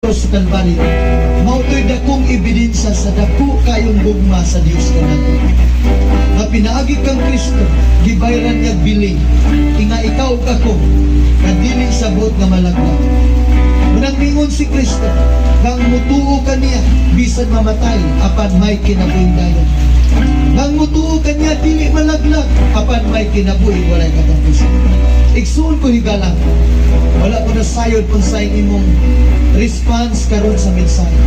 Sa Kalbaryo, mao to'y dakong ebidensya sa dako kayong gugma sa Dios kanato. Nga pinaagi kang Kristo, gibayran niya bili, nga ikaw ug ako, kadili sa buot nga malaglag. Munang mingon si Kristo, nang mutuo kaniya, bisan mamatay, apan may kinabuhi dayon. Nang mutuo kaniya, dili malaglag, apan may kinabuhi walay katapusan. Igsuon ko higala, wala ko nasayod kung sa imong response karon sa mensahe.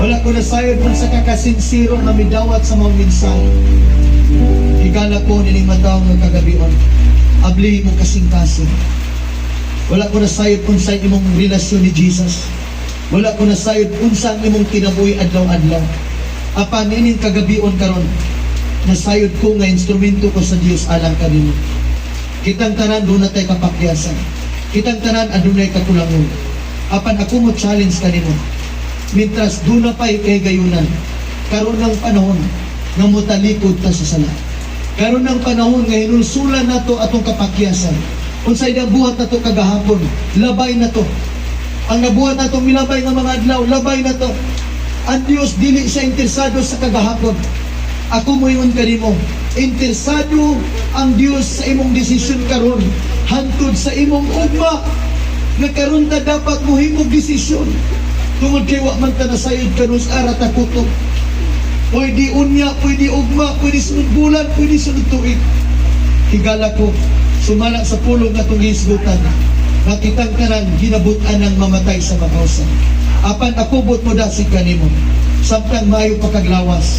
Wala ko nasayod kung unsa ka kasinsero nga midawat sa mga mensahe. Higala ko nining mataw nga kagabion. Abli imong kasing-kasing. Wala ko nasayod kung sa imong relasyon ni Jesus. Wala ko nasayod unsa ang imong kinabuhi adlaw-adlaw. Apan nining kagabion karon, nasayod ko nga instrumento ko sa Dios alang kanimo. Kitang tanan duna tay kapakyasan. Kitang tanan adunay kakulangon. Apan ako mo challenge kanimo. Mintras duna pa'y kahigayunan, karon ng panahon nga motalikod ta sa sala. Karon ng panahon nga hinulsulan nato atong kapakyasan. Unsay nabuhat nato kagahapon, labay na to. Ang nabuhat nato milabay nga mga adlaw, labay na to. Ang Dios dili siya interesado sa kagahapon. Ako moingon kanimo, interesado ang Dios sa imong desisyon karon, hantod sa imong ugma. Nga karon ta dapat mohimog desisyon. Tungod kay wa man ta nasayod kanus-a ra ta kutob. Pwede unya, pwede ugma, pwede sunod bulan, pwede sunod tuig. Higala ko, sumala sa pulong nga atong gihisgutan, nga kitang tanan ginabutan ng mamatay sa makausa. Apan ako buot mo dasig kanimo, samtang maayo pa kag lawas.